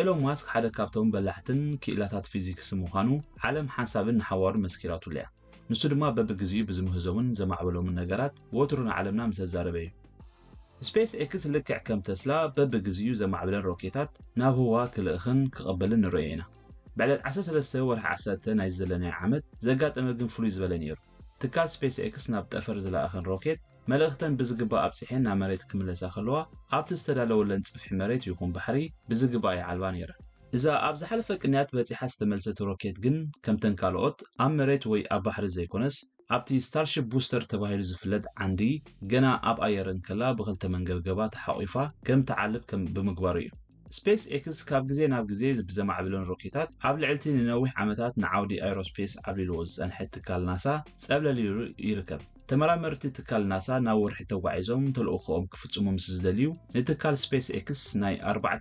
ኤሎን ማስክ ሓደ ካብቶም በላሕትን ክኢላታት ፊዚክስ ምዃኑ ዓለም ሓንሳብን ንሓዋሩ መስኪራትሉ እያ። ንሱ ድማ በብግዚኡ ብዝምህዞምን ዘማዕበሎምን ነገራት ወትሩ ንዓለምና ምስ ኣዛረበ እዩ። ስፔስ ኤክስ ልክዕ ከም ተስላ በብግዚኡ ዘማዕበለን ሮኬታት ናብ ህዋ ክልእኽን ክቐበልን ንርእዮ ኢና። ብዕለት ዓሰርተ ሰለስተ ወርሒ ዓሰርተ ናይ ዘለናዮ ዓመት ዘጋጠመ ግን ፍሉይ ዝበለ ነይሩ። ትካል ስፔስ ኤክስ ናብ ጠፈር ዝለኣኸን ሮኬት መልእኽተን ብዝግባእ ኣብፂሐን ናብ መሬት ክምለሳ ከለዋ ኣብቲ ዝተዳለወለን ፅፍሒ መሬት ይኹን ባሕሪ ብዝግባእ ይዓልባ ነይረን። እዛ ኣብ ዝሓለፈ ቅንያት በፂሓ ዝተመልሰት ሮኬት ግን ከምተን ካልኦት ኣብ መሬት ወይ ኣብ ባሕሪ ዘይኮነስ ኣብቲ ስታርሺፕ ቡስተር ተባሂሉ ዝፍለጥ ዓንዲ ገና ኣብ ኣየር እንከላ ብኽልተ መንገብገባ ተሓቒፋ ከም ትዓልብ ከም ብምግባሩ እዩ። ስፔስ ኤክስ ካብ ግዜ ናብ ግዜ ብዘማዕብለን ሮኬታት ኣብ ልዕልቲ ንነዊሕ ዓመታት ንዓውዲ ኣይሮስፔስ ዓብሊልዎ ዝጸንሐ ትካል ናሳ ጸብለል ኢሉ ይርከብ። ተመራመርቲ ትካል ናሳ ናብ ወርሒ ተጓዒዞም ተልእኾኦም ክፍጽሙ ምስ ዝደልዩ ንትካል ስፔስ ኤክስ ናይ ኣርባዕተ